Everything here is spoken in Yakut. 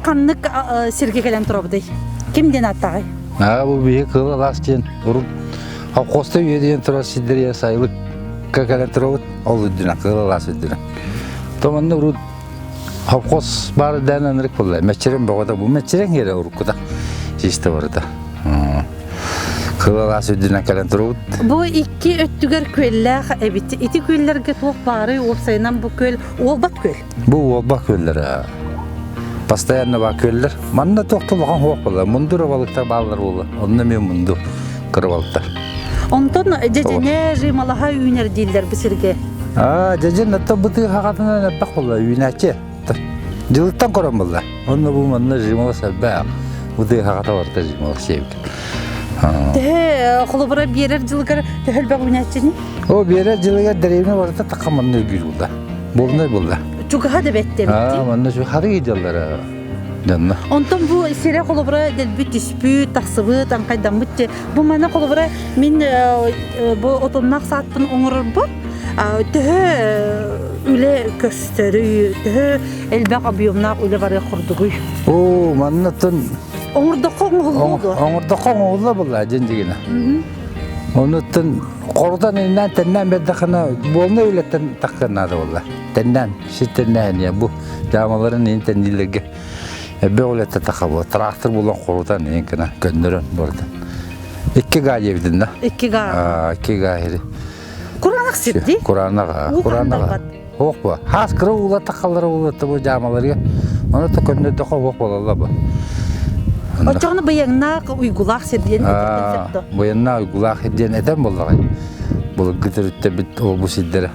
ханнык сиргэ кэлэн турабытый? Ким диэн ааттааҕый? Аа, бу биһи Кыыл Алаас диэн урут холкуоста үөдүйэн турар сирдэригэр сайылыкка кэлэн турабыт. Ол үрдүнэн, Кыыл Алаас үрдүнэн. То манна урут холкуос баар дээн ынырык буолла. Мэччирэҥ бөҕөтө. Бу мэччирэҥ иэрэ уруккута. Чисто барыта. Кыыл Алаас үрдүнэн кэлэн турабыт. Бу икки өттүгэр күөллээх эбит. Ити күөллэргэ туох баарый? Уопсайынан бу күөл Уолбат күөл. Бу Уолба күөллэрэ постоянно баар күөллэр. Манна туох да улахан суох буолла. Мунду эрэ балыктар бааллар буолла. Онно эмиэ мунду кыра балыктар. Онтон дьэдьэнэ жималаһа үүнэр дииллэр бу сиргэ. Аа, дьэдьэн оттон бу тыы хаҕатынан элбэх буолла үүнээччи. Дьылыттан көрөн буолла. Онно бу манна жималас элбэх. Бу тыы хаҕата барыта жималас сиэбит. Төһө холобура биэрэр дьылыгар төһө элбэх үүнээччини? О, биэрэр дьылыгар дэриэбинэ барыта такка манна үргүүр булла. Буолунай булла. Чугаһа да бэтте Аа, манна şu харый дьаллара дьонно. Онтон бу сирэ холобура дэлби түспүт, тахсыбыт, аҥхайдаммыт те. Бу маны холобура мин бу отонноох саатпын оҥорорбор төһө үлэ көстөрүй, төһө элбэх объемнаах үлэ барыах курдугуй? Оо, маннаттан Оҥордоххо оҥоһуллуо дуо? Оҥордоххо оҥоһулла буолла дьин дьигинэ. Онуттан хорутан иннээн тэннээн бердэххинэ буолна үлэттэн таххын наада буолла. Тэннээн, сир тэннээн бу дьаамаларын иин тэннииллэргэ эбэ үлэттэ таха була. Трактор булан хорутан иин кына көннөрөн барытын. Икки гаа диэбитин да. Икки гаа. Икки гаа иһири. Кураанах сирди. Кураанах. Кураанах. Ох бу. Хаас кыра уула тахаллара уулатта бу дьаамаларга. Ону то көннөрдөхө ох буолалла бу. Оччоҕуна быйаҥнаах уйгулаах сир диэн этэн сөп Быйаннаах уйгулаах диэн этэн буоллаҕай. Былыргы төрүттэрбит ол бу сирдэрэ.